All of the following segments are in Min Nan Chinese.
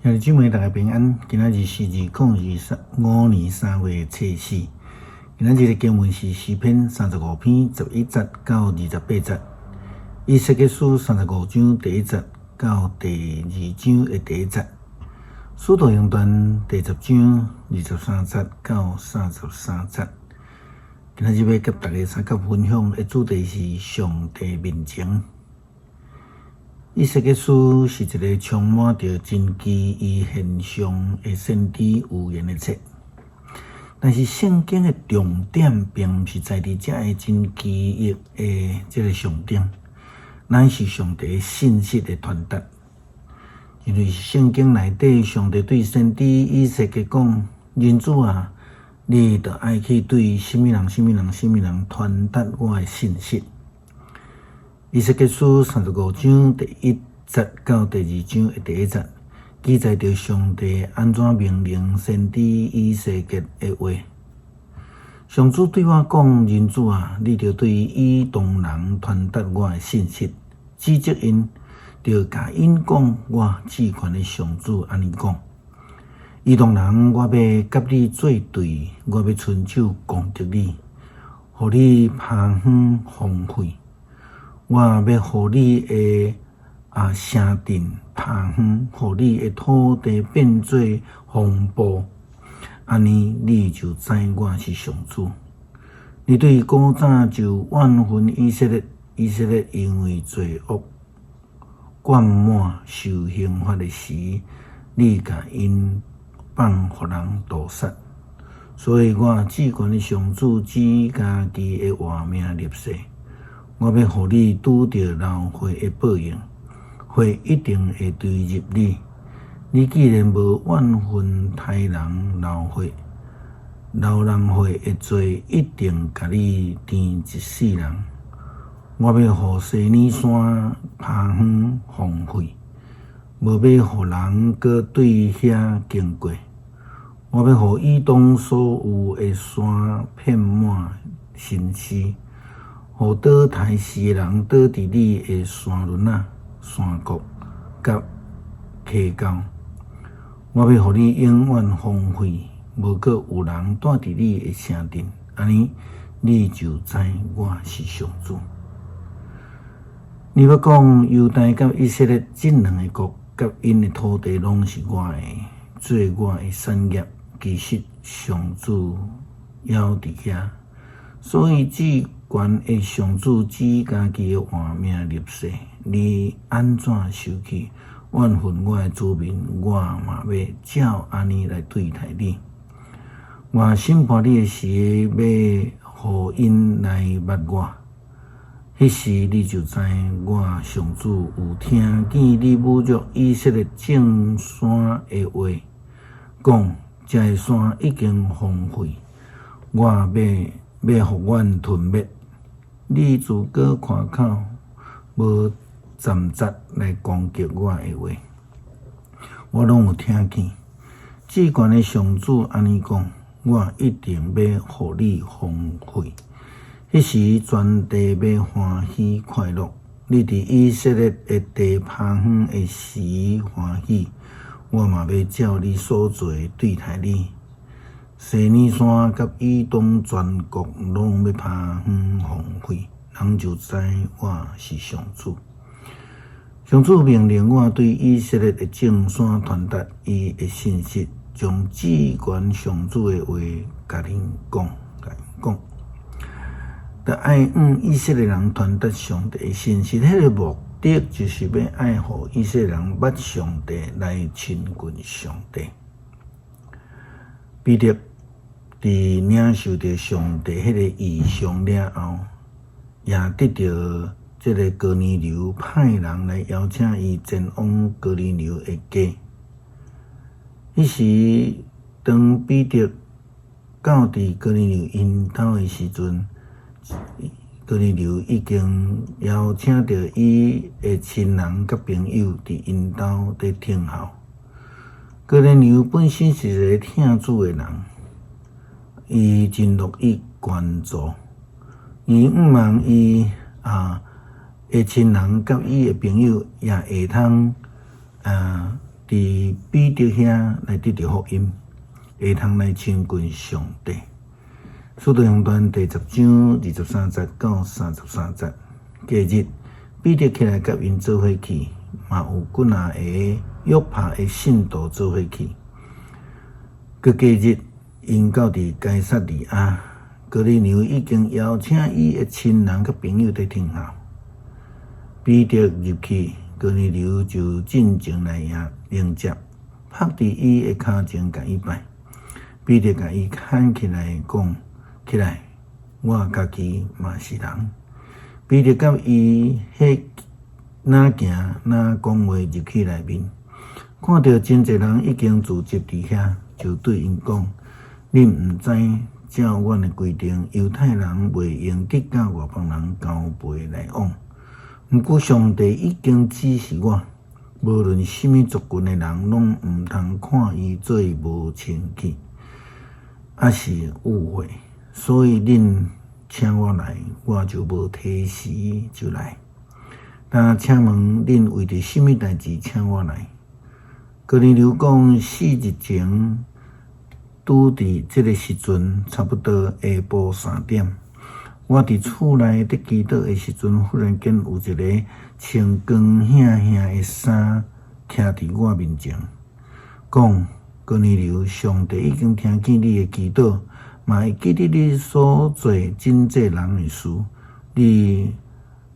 兄弟姊妹，大家平安。今仔日是2025年3月初四。今仔日的經文是詩篇35篇11節到28節，以西結書35章第1節到第2章的第1節，使徒行傳第10章23節到33節。今仔日欲佮大家相佮分享的主題是上帝面前。以西結書是一个充滿著真奇異現象的先知預言的冊，但是聖經的重點並毋是在佇這个真奇異的這个上頂，乃是上帝信息的傳達。因為聖經內底，上帝對先知以西結講：“人子啊，你著愛去對啥物人、啥物人、啥物人傳達我的信息。”以西結書35章第1節到第2章的第1節，記載著上帝按怎命令先知以西結的話。上主對我講：“人子啊，你著對以東人傳達我的信息，指責𪜶，著共𪜶講，我至懸的上主按呢講：以東人，我欲佮你作對，我欲伸手攻擊你，予你棚園荒廢。我欲予你的城鎮崩園，予你的土地變做荒埔，按呢你就知我是上主。你對古早就怨恨以色列，以色列因為罪惡灌滿受刑罰的時，你共𪜶放予人屠殺。所以我至懸的上主指家己的活命立誓。我欲予你拄著流血的報應，血一定會追入你。你既然無怨恨刣人流血，流人血的罪一定共你纏一世人。我欲予西乃山棚園荒廢，無欲予人閣對遐經過。我欲予以東所有的山遍滿神屍。予倒刣屍的人倒佇你的山崙仔、山谷佮溪溝。我欲予你永遠荒廢，無閣有人蹛佇你的城鎮。按呢，你就知我是上主。你欲講猶大佮以色列這兩个國佮𪜶的土地攏是我的，做我的產業。其實上主猶佇遐，所以至懸的上主指家己的活命立誓，你按怎受氣怨恨我的子民，我嘛欲照按呢來對待你。我審判你的時，欲予𪜶來捌我，彼時你就知我上主有聽見你侮辱以色列眾山的話，講這个山已經荒廢，我欲予阮吞滅。你自閣誇口無攙節來攻擊我的話，我攏有聽見。至懸的上主按呢講，我一定欲予你荒廢。彼時全地欲歡喜快樂，你佇以色列的地棚園的時歡喜，我嘛欲照你所做的對待你。西乃山佮以東全國攏欲棚園荒廢，人就知我是上主。上主命令我對以色列的眾山傳達伊的信息，將至懸上主的話共𪜶講，共𪜶講。著愛向以色列人傳達上帝的信息，彼个目的就是欲愛予以色列人捌上帝，來親近上帝。彼得佇領受著上帝彼个異象了後，也得著這个哥尼流派人來邀請伊前往哥尼流的家。彼時，當彼得到佇哥尼流𪜶兜的時陣，哥尼流已經邀請著伊的親人佮朋友佇𪜶兜佇等候。哥尼流本身是一个疼主的人，伊真樂意捐助，伊向望伊的親人佮伊的朋友也會通佇彼得遐來得著福音，會通來親近上帝。使徒行傳第十章23節到33節。隔日，彼得起來佮𪜶做伙去，嘛有幾若个約帕的信徒做伙去。閣隔日，𪜶到佇該撒利亞，哥尼流已經邀請伊的親人佮朋友佇聽候。彼得入去，哥尼流就進前來迎接，伏佇伊的跤前共伊拜。彼得共伊牽起來講：起來，我家己嘛是人。彼得佮伊彼若行若講話入去內面，看著真濟人已經聚集佇遐，就對𪜶講：恁毋知照阮的規定，猶太人袂用得佮外邦人交陪來往。毋過上帝已經指示我，無論啥物族群的人，攏毋通看伊做無清氣，抑是污穢。所以恁請我來，我就無推辭就來。但請問恁為著啥物代誌請我來？哥尼流講，4日前，拄佇這个時陣，差不多下晡3點，我佇厝內佇祈禱的時陣，忽然間有一个穿光顯顯的衫徛佇我面前，講：哥尼流，上帝已經聽見你的祈禱，嘛會記得你所做賑濟人的事。你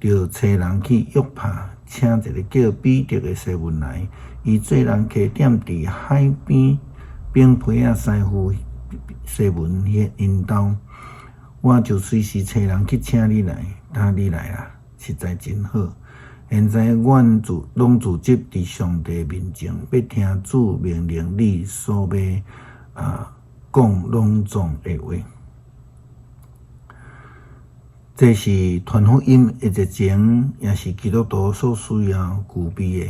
著差人去約帕，請一个叫彼得的西門來，伊做人客店佇海邊繃皮仔師傅西門𪜶兜。我就隨時差人去請你來，今你來啊，實在真好。現在阮聚攏聚集佇上帝面前，欲聽主命令你所欲講攏總的話。這是傳福音的熱情，也是基督徒所需要具備的。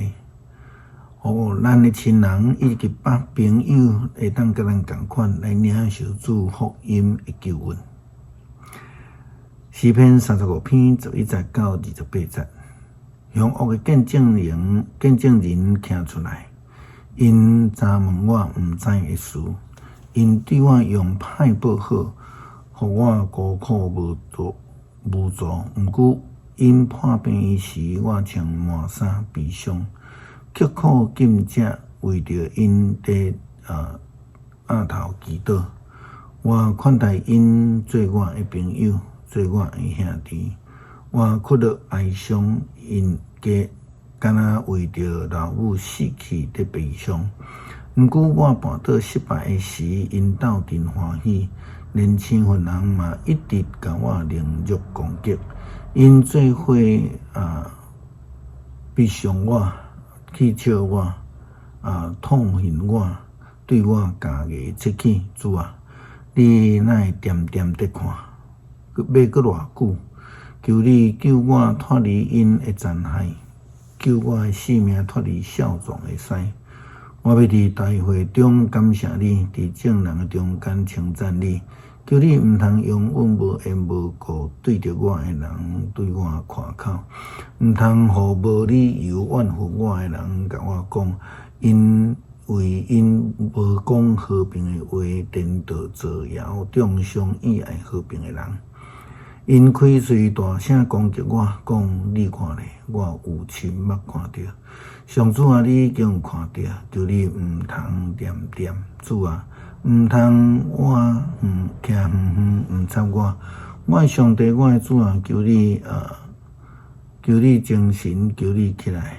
予咱的親人以及朋友會當佮咱仝款來領受主福音的救恩。詩篇35篇11節到28節，凶惡的見證人徛出來，𪜶查問我毋知的事，𪜶對我用歹報好，予我孤苦無助無助。毋過𪜶破病時，我穿麻衫悲傷，刻苦禁食，為著𪜶佇額頭祈禱。我款待𪜶做我的朋友，做我的兄弟。我哭泣哀傷，𪜶家敢若為著老母死去佇悲傷。毋過我跋倒失敗的時，𪜶鬥陣歡喜，連生份人嘛一直共我凌辱攻擊。𪜶做伙鄙視我，戲笑我，痛恨我，對我咬牙切齒。主啊，你哪會恬恬佇看？欲閣偌久？求你救我脫離𪜶的殘害，救我的性命脫離少壯的鱔。我欲佇大會中感謝你，佇眾人的中間稱讚你。求你毋通容忍無緣無故對著我的人對我誇口，毋通予無理由怨恨我的人共我講，因為𪜶無講和平的話，顛倒造謠，中傷意愛和平的人。𪜶開喙大聲攻擊我，講你看咧，我有親目看著。上主啊，你已經有看著，求你毋通恬恬。主啊，毋通我徛遠遠毋插我。我的上帝，我的主啊，求你精神，求你起來，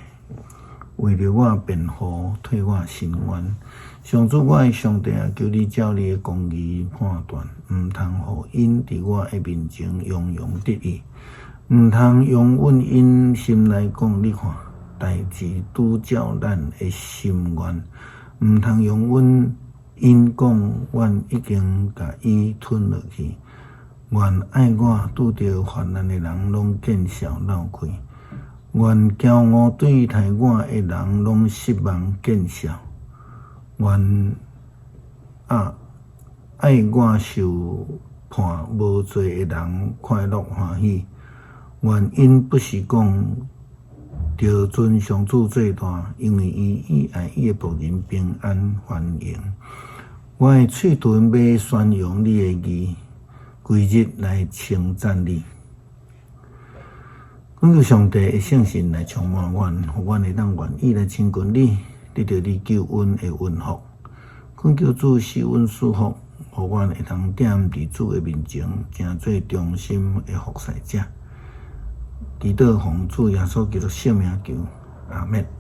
為著我辯護，替我伸冤。上主，我的上帝啊，求你照你的公義判斷，毋通予𪜶佇我的面前洋洋得意，毋通容忍𪜶心內講，你看，代誌拄照咱的心願，毋通容忍𪜶講，阮已經共伊吞落去。願愛我拄著患難的人攏見笑鬧開，願驕傲對待我的人攏失望見笑。願愛我受判無罪的人快樂歡喜。願𪜶不時講著尊上主做大，因為伊以愛伊的僕人平安繁榮。我的喙唇欲宣揚你的義，規日來稱讚你。懇求上帝的聖神來充滿阮，予阮會當願意來親近你，得著你救恩的恩福。懇求主賜阮賜福，予阮會當踮佇主的面前，成做忠心的服侍者。祈禱奉主耶穌基督聖名求，阿們。